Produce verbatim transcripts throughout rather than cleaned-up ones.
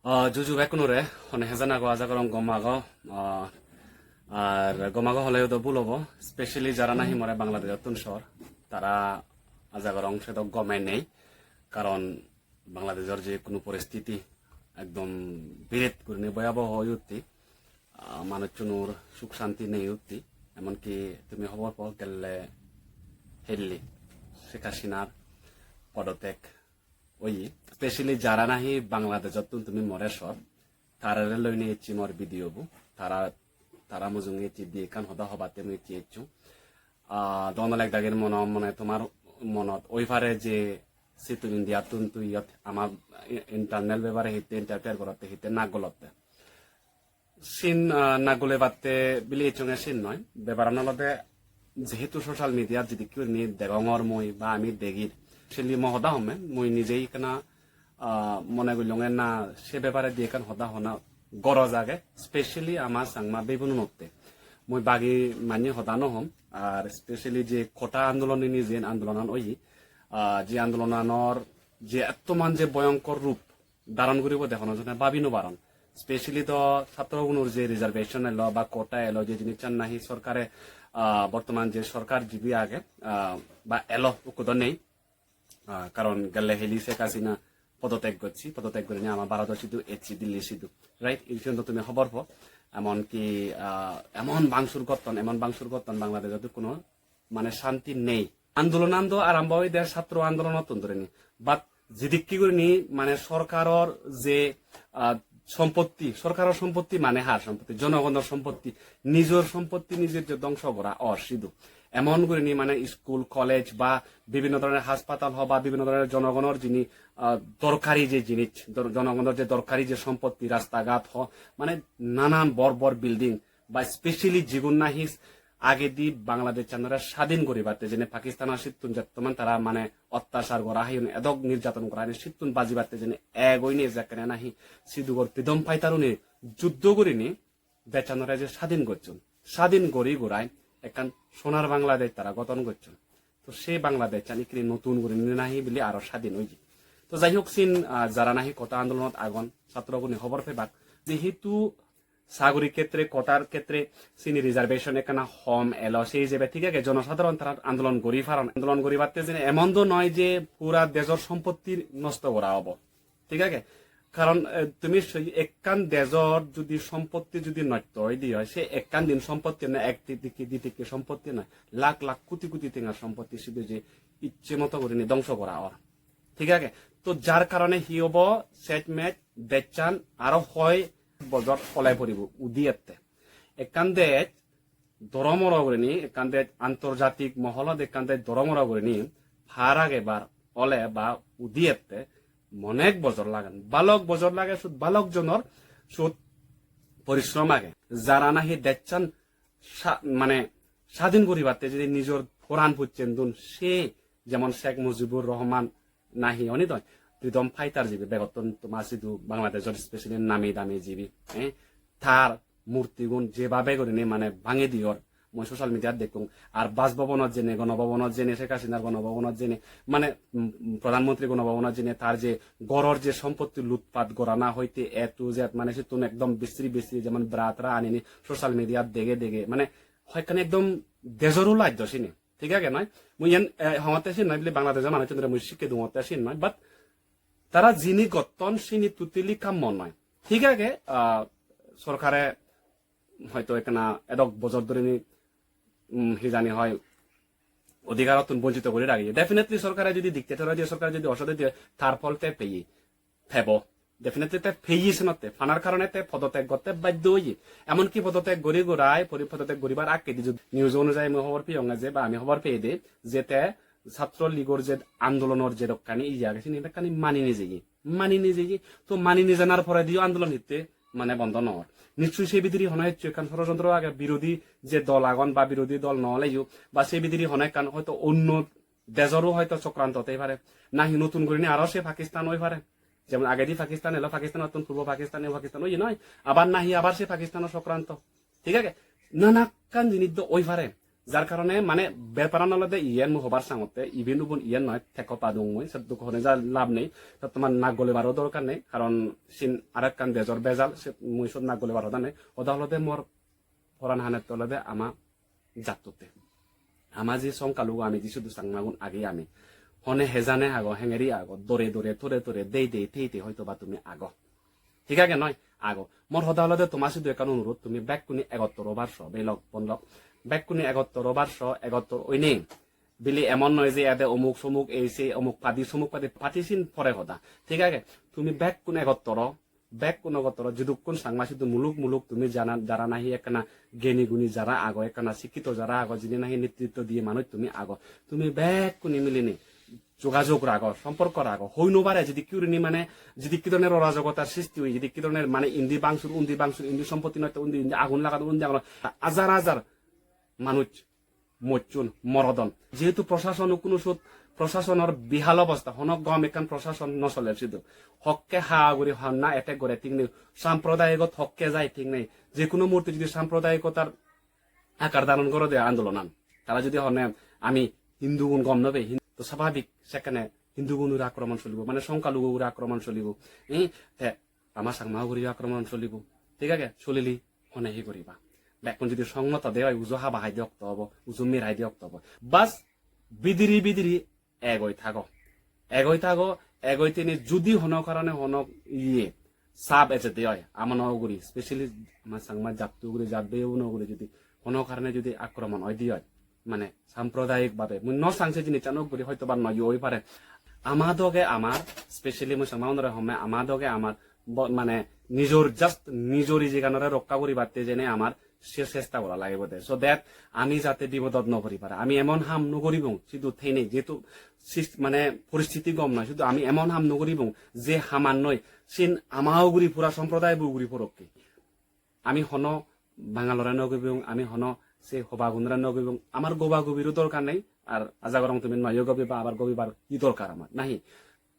Ah, juju bekkunore, hone hejan ago, aja gorong gom ago. Ah, ar gom ago holeyo do bul obo, specially jara nahi more Bangladesh-ottun sor, tara aja gorong sedok gome nei, karon Bangladeshor je hono poristiti ekdom biret gurinei boyaboho oi utti, ah, manuchunor suk santi nei utti, emonki tumi hobor po gelle helli Sheikh Hasinar podotek oye, specially jara nahi Bangladesh-ottun tumi more sor, tarare loinei ecchi mor video bu, tara, tara mujunge ecchi di ekkan hoda hobatte mui ecchi ecchu. Ah, Donal ek dagir mono mone tomar monot oi pare je sittun India-ttun tui iyot ama internal bepare hitte interfere gorotte, hitte nagolotte. Sin, ah, nagole batte bili echonge sin noi. Beparan olode jehetu social media-t jidikke gurinei degongor mui ba ami degir, sindi mo hoda homme, mui nijei ekkena, ah, mone gollonge na se bepare di ekkan hoda hona goroj age, specially ama Changma beibununotte. Mui bagi manye hoda no hom, ar specially je kota andolon ini jen andolonan oye, ah, je andolonanor je ettoman je boyonkor rup, daron guribo de hono jone babi no paron. Specially do satro gunor je reservation elo ba kota elo, je jinissan nahi sorkare, ah, bortoman je sorkar jibe age, ah, ba elo ukko do nei. Ah, karon gelle heli Sheikh Hasina podotek gocche, podotek gurinei ama Bharodo sidu ecche, Delhi sidu. Right? Isun do tumi hobor po. Emonki, ah, emon bangsur gotton, emon bangsur gotton Bangladeshot hono mane santi nei. Andolonan do arambo oide satro andolonottun dhurinei. But jidikke gurinei mane sorkaror je, ah, sompotti, sorkaror sompotti mane har sompotti, jonogonor sompotti, nijor sompotti nijor je dongso gora or sidu. Emon gurinei mane school, college ba bibhinno dhoronor haspatal ho ba bibhinno dhoronor jonogonor jini, ah, dorkari je jinis, dor-, jonogonor je dorkari je sompotti, rasta ghat ho, mane nanan bor bor building, ba specially jigun nahi agedi Bangladeshanore sadin guribatte jene Pakistanor sittun jettoman tara mane ottachar gora hayon, edok nirjaton gora hayon, sittun bajibatte jene ek oine jekkene nahi sidugor freedom fighter-une juddo gurinei dechanore je sadin gocchon, sadin gori gurai ekkan sonar Bangladesh tara goton gocchon. To se Bangladeshan ikkine notun gurinei nahi bili aro sadin oye. To jai hok, sin, ah, jara nahi kota andolonot agon, satrogune hobor pebak. Jehetu sagori khetre, kotar khetre sini reservation ekkana hom elo, sei hijebe thik age jonosadharon tara andolon gori paron. Andolon goribatte jene emon do noi je pura dejor sompotti nosto gora obo. Thik age? Karon, eh, tumi soi ekkan dejor judi sompotti judi nosto oide oi, se ekkan din sompotti noi, ek tikki, di tikki sompotti noi, lakh lakh, koti koti tengar sompotti sidu je icche moto gurinei dongso gora or. Thik age? To jar karone hi obo, sej mej dechan aro hoi bojor ole poribo, udi ette. Ekkan dej doromoro gurinei, ekkan dej antorjatik moholot ekkan dej doromoro gurinei par agebar ole ba udi ette onek bojor lagen, balok bojor lage, sut balok jonor sut porishrom age. Jara nahi dechan sa-, mane sadin guribatte jodi nijor poran pocchen dun, se jemon Sheikh Mujibur Rahman nahi oni doi, freedom fighter jibe begottun toma sidu Bangladeshot specially nami dami jibe, eh, tar murtigun jebabe gurinei mane bangi diyor, mui social media-t dekkong. Ar Bas Bhavanot jene, Gono Bhavanot jene, Sheikh Hasinar Gono Bhavanot jene, mane, mm, Pradhan Mantri Gono Bhavanot jene, tar je goror je sompotti lutpat gorana hoite A to Z, mane sittun ekdom bisri bisri, jemon bra tra anini social media-t dege dege, mane hoyekkani ekdom dejor ulaj do sini. Thik age noi? Mui iyen, eh, hongotte sin noi, bile Bangladesh-o manuchunore mui sikke dungotte sin noi, but tara jini gotton sini totally kammo noi. Thik age, ah, sorkare hoito ekkana edok bojor dhurinei, um, hi jani hoi, odhikarottun bonchito guri ragiye. Definitely sorkare jodi dictator oi de, sorkare jodi osode de, tar phol te peye, pebo. Definitely te peye senotte, panar karone te podoteg gotte baddho oye. Emonki podoteg guri gurai, pori-, podoteg guribar akkedi jodi news onujayi mui hobor peyonge je, ba ami hobor peye de, je te satro ligor je andolonor je dokkani iye age, sini bekkani mani nejeye. Mani nejeye. To mani nejanar porediyo andolon hitte mane bondo no or. Nischoi se bidire hono hissu ekkan sorojontro age, birodhi je dol agon ba birodhi dol no oleyo, ba se bidire hono ekkan hoito onno dejoro hoito sokranto otei pare. Nahi notun gurinei aro se Pakistan oi pare. Jemon agedi Pakistan elo, Pakistanottun purbo Pakistan, e Pakistan oye noi. Abar nahi abar se Pakistano sokranto. Thik age? Nanakkan jinis do oi pare. Jar karone mane beparan olode iyen mui hobar sangotte, iben ubun iyen noi, tekko padung mui, sedduk hone ja lab nei, to tomar nak golibaro dorkar nei, karon sin arekkan dejor bejal, se mui sot nak golibar hoda nei, hoda olode mor poran hanette olode ama jattutte. Ama je songkalugu ami je sudu Changmagun agi ami. Hone hejane ago, hengeri ago, dore dore, tore tore, dei dei, tei tei hoito ba tumi ago. Thik age noi? Ago. Mor hoda olode toma sidu ekkan onurot, tumi bekkune egottor obar so, bhei lok, bon lok. Bekkune egottor obar so, egottor oinei. Bili emon noi je ede omuk somuk, ei sei omuk padi, somuk padi, padi sin pore hoda. Thik age? Tumi bekkun egottor o, bekkun egottor o, jidukkun Changma sidu muluk muluk tumi jana, jara nahi ekkana geni guni jara ago, ekkana sikkito jara ago, jini nahi netritto diye manuj tumi ago. Tumi bekkune milinei jogajog rago, somporko rago. Hoi no pare, jidikki gurinei mane, jidikki dhoronor orajogotar sristi oye, jidikki dhoronor mane indi bangsur, undi bangsur, indi sompotti nosto, undi, indi agun lagadon, undi agun, hajar hajar manuj mocchon, morodon. Jehetu prosason ukkuno sot, prosasonor bihal obosta, hono gom ekkan prosason no soler sidu. Hokke ha guri honna attack gore thik nei, samprodayigot hokke jai thik nei. Je hono muhurte jodi samprodayikotar akar dharon gorode andolonan. Tara jodi honne ami Hindugun gom no pei, Hin-, to sababik sekkene Hindugun ugure akromon solibo, mane songkalugu ugure akromon solibo. Eh, te ama Changma ugure akromon solibo. Thik age? Solile hone hi guriba? Bekkun jodi songmoto de oi, uju haba haide okto obo, uju mer haide okto obo. Bas, bidiri bidiri egoi thago. Egoi thago, egoi tini judi hono karone hono iye sap ejede oi, amano uguri, specially ama Changma jatto uguri, jat bhei bono uguri judi hono karone judi akromon oide oi, mane samprodayik bhabe, mui no sang se jinissan ok guri, hoyto ba noyo oi pare. Ama doge amar, specially mui Changma unore homme, ama doge amar bo-, mane nijor, just nijor ijeganore rokka guribatte jene amar se chesta gora lagibo de. So that ami jate bipodot no pori para. Ami emon ham no guribong, sidu theinei, jehetu sis-, mane poristiti gom noi, sidu ami emon ham no guribong, je hamannoi sin ama uguri pura somprodayo uguri porokke. Ami hono Bangalore no gobibong, ami hono se hobagunore no gobibong. Amar goba gobiro dorkar nei, ar aja gorong tumi noyo gobiba, abar gobibar hi dorkar amar, nahi?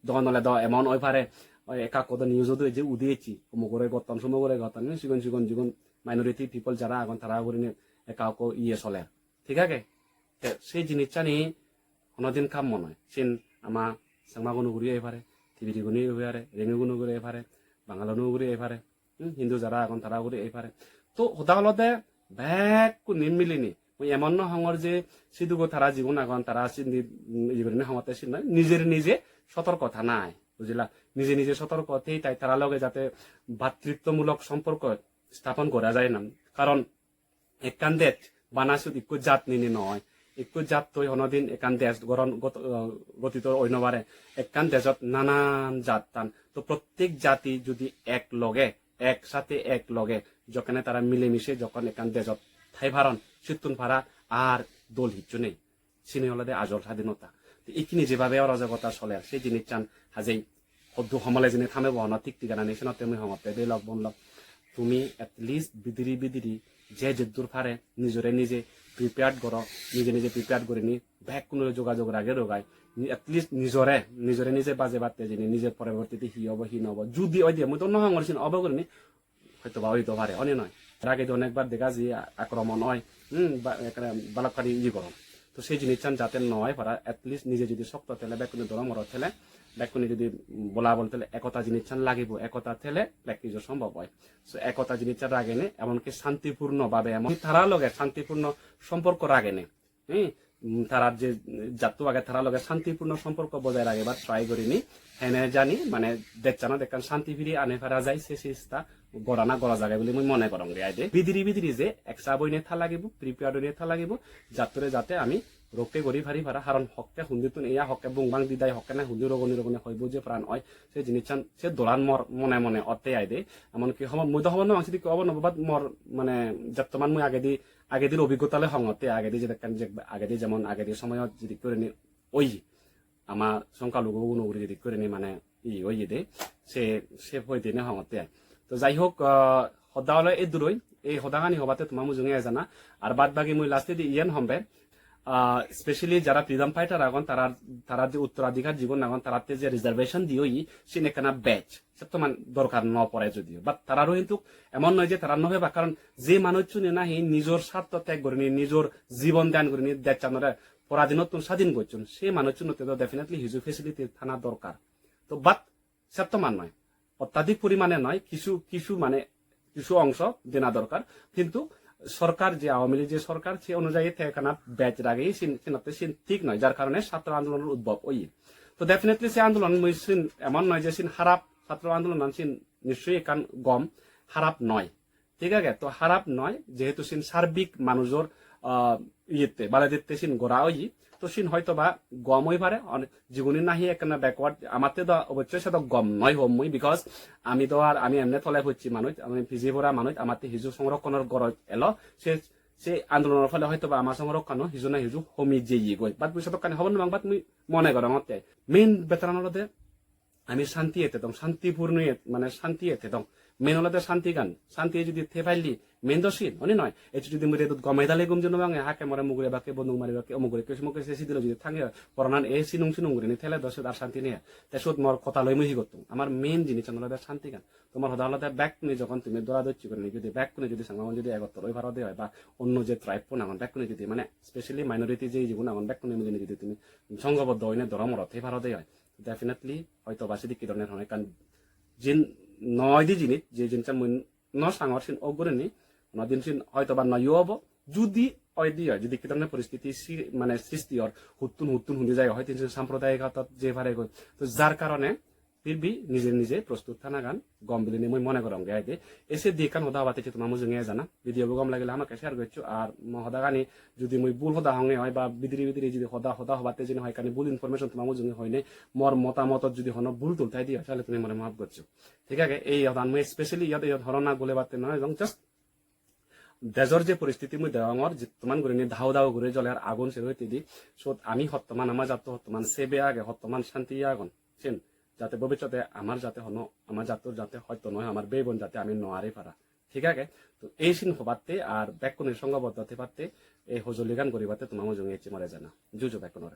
Dogan ole do emon oi pare, oi ekka ekko do news-ot oi je udi ecche, omugore gotton, somugore gotton, sigon sigon jigun minority people jara agon, tara gurinei ekka ekko iye soler. Thik age? Te se jinissani honodin kammo noi. Sin ama Changmagun uguri oi pare, Tibirigun oi pare, Rengigun uguri oi pare, Bangaluno uguri oi pare, hmm, Hindu jara agon tara uguri oi pare. To hoda olode bekkune milinei. Mui emon no hongor je sidugo tara jigun agon, tara sindi, mm, iye gurinei hongotte sin noi. Nijere nije sotorko thanai, bujila? Nije nije sotorko thei tai tara loge jate bhatrittomulok somporko sthapon gora jai na. Karon ekkan dej bana siyot ikko jat ninei noi. Ikko jattoi honodin ekkan dej goron got-, gotito oi no pare. Ekkan dejot nanan jat tan. To prottek jati judi ek loge, ek sate ek loge, jokkene tara milemise jokkon ekkan dejot thai paron, sittun para ar dol hissu nei. Sini olode ajol sadinota. Te ikkini jebabe orajogota soler, se jinissan hajei hoddu homole jini thamebo hono thik thigana nei, senotte mui hongotte bhei lok bon lok. Tumi at least bidiri bidiri je jeddur pare nijore nije prepared goro, nije nije prepared gurinei bekkunore jogajog rage rogai. Ni-, at least nijore, nijore nije bajebatte jini, nije porobortite hi obo, hi no obo. Judi oi de, mui do no hongor sin obo gurinei, hoyto ba oido pare, oni noi? Er age do onekbar dega jai a-, akromon oi, hmm, ba-, ekkere balokkani iye goron. To sei jinissan jate no oi para, at least nije jodi sokto thele, bekkune dhorom goro thele, bekkune jodi bolabol thele, ekota jinissan lagibo, ekota thele bek kichu sombhob oi. So ekota jinissan ragene, emonki santipurno bhabe, emon tara loge santipurno somporko ragene, Hmm, mm, tarar je jatto age, tara loge santipurno somporko bojai ragebar try gurinei, hene jani, mane, dejchanot ekkan santi firi ane para jai, se chesta gorana gora jage bili mui mone gorong de ai de. Bidiri bidiri je eksa boine tha lagibo, prepared oine tha lagibo, jattore jate ami rokke guri pari para, haron hokke hundittun eya, hokke bung bang didai, hokke na hundi rogoni rogoni hoi buje pran oi, se jinissan, se doran mor mone mone otte ai de. Emonki hobor, mui do hobor no pang, sidikke hobor no pang, but mor, mane, jattoman mui agedi agedir obiggota loi hongotte, agedi jedekken je, agedi jemon agedi somoyot jedik gurinei oye, ama songkalugu guno ugure jedik gurinei mane iye oye de, se, se hoidene hongotte ai. To jai hok, ah, hoda ole eduroi, ei hodagani hobatte toma mujunge ejana, ar bad bagi mui lastedi iyen hombe, Ah, specially jara freedom fighter agon, tarar, tarar je uttoradhikar jigun agon, taratte je reservation diye oye, sin ekkana bej. Settoman dorkar no pore jodio. But tararo hintu emon noi je tara no pebak, karon je manuchchune nahi nijor sartho teg gurinei, nijor jibon dan gurinei dejchanore poradinottun sadin gocchon, se manuchchunotte do definitely hiju facility thana dorkar. To but settoman noi, ottadhik porimane noi, kichu, kichu mane, kichu ongso dena dorkar. Kintu sorkar je Awami League je sorkar, se onujayi te ekkana bej rageye, sin, sinotte sin thik noi, jar karone satro andolonor udbhob oye. To definitely se andolon mui sin emon noi je sin harap, satro andolonan sin nischoi ekkan gom, harap noi. Thik age, to harap noi, jehetu sin sarbik manujor, ah, iyette, baleditte sin gora oye. To sin hoyto ba gom oi pare, on-, jiguni nahi ekkana backward, amatte do obossoi sedo gom noi hom mui, because ami do ar, ami emne tole pocchi manuj, ami pije pora manuj, amatte hiju songrokkhonar goroj elo, se, se andolonor phole hoyto ba ama songrokkhono hiju na hiju homi jeye goi. But mui sedokkani hobor no pang, but mui mone gorongotte. Main beteran olode ami santi ete dong, santipurno et-, mane santi ete dong. Main olode santigan, santi judi te pailli, main do sin, oni noi. Ecche judi mui redot gome dale gum jei no pange, hakke more mugure bakke, bonduk mari bakke, omuk guri, kismuk guri, se sidilo judi thange, poranan e sinung sinung gurinei thele do siyot ar santi nei. Te siyot mor hoda loi mui hi gottung? Amar main jinissan olode santigan. Tomar hoda olode bekkune jogon tumi dora docchi gurinei judi bekkune judi Changmagun judi egottor oi parode oi, ba onno je tribe pun agon bekkune judi, mane specially minority je jigun agon bekkune milinei judi tumi songhoboddo oinei doro morot thei parode oi, definitely hoyto ba sidikke dhoronor hono ekkan jin-, noi di jinis, je jinissan mui no sangor sin ok gurinei, hono din sin hoyto ba noyo obo, judi oi di oi, judi ki dhoronor poristiti si-, mane sristi or, huttun huttun hundi jai oi, hoyto sin samprodayik hatot jei pare goi. To jar karone phir bhi nije nije prostut thanagan gom bilinei mui mone gorongge aide. Ese di ekkan hoda hobatte toma mujunge ejana. Video bo gom lagile hamakke share goccho, ar mo hodagani judi mui bul hoda honge oi ba bidire bidire judi hoda, hoda hobatte jeni hoyekkani bul information toma mujunge hoine, mor motamotot judi hono bul tul thai di oi, tale tumi more maaf goccho. Thik age, ei hodan mui specially iyot, iyot horona gule batte noi, ebong just dejor je poristiti mui degongor, jittoman gurinei dau dau guri joler agun, sero hittedi sot ami hottoman, ama jatto hottoman sebe age, hottoman santi agon, sen jate bobissote amar jate hono, ama jattor jate hoyto noi, amar bebon jate ami no ari para. Thik age? To ei sin hobatte ar bekkune songhoboddo thebatte, ei hojoligan guribatte toma mujunge ecche more jana. Juju bekkunore.